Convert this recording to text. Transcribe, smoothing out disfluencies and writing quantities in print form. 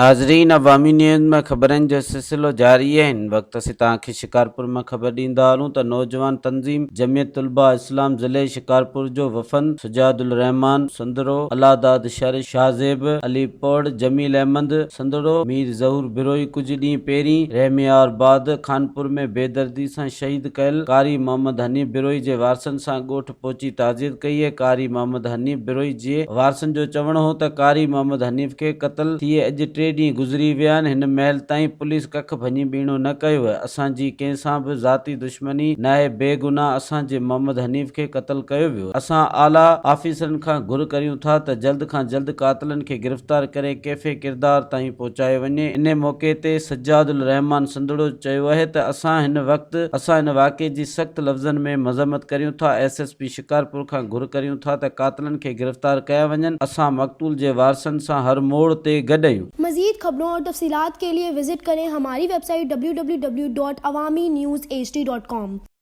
ناظرين عوامي نيوز ۾ خبرن جو سلسلو جاري آهي هن وقت اسين توهان کي شڪارپور مان خبر ڏيندا هلون ته نوجوان تنظيم جمعيت طلباء اسلام ضلعي شڪارپور جو وفند سجاد الرحمان سندرو، الله داد شر، شاهزيب علي پوڙ، جميل احمد سندڙو، مير ظهور بروهي ڪجهه ڏينهن پهرين رحميار بعد خانپور ۾ بيدردي سان شهيد ڪيل قاري محمد حنيف بروهي جي وارثن سان ڳوٺ پهچي تعزيت ڪئي ۽ قاري محمد حنيف بروهي جي وارثن جو چوڻ هو ته قاري محمد حنيف کي قتل ٿئي اڄ ٽي ڏينهن گذري ويا آهن هن مهل تائين پوليس ڪک ڀڃي ٻيڻو نه ڪيو آهي اسان جي ڪنهن سان به ذاتي دشمني ناهي بي گناهه اسان جي محمد حنيف کي قتل ڪيو ويو اسان اعليٰ آفيسرن کان گهر ڪريون ٿا ته جلد کان جلد قاتلن کي گرفتار ڪري ڪيفي ڪردار تائين پهچايو وڃي انهي موقعي تي سجاد الرحمان سنڌڙو چيو اهي ته اسان هن وقت اسان هن واقعي جي سخت لفظن ۾ مذمت ڪريون ٿا ايس ايس پي شڪارپور کان گهر ڪريون ٿا ته قاتلن کي گرفتار ڪيا وڃن اسان مقتول جي وارثن سان هر موڙ تي گڏ اهيون. مزيد خبرون اور تفصيلات کے لئے وزٽ ڪرين ھماري web site www.awamiNewsHD.com.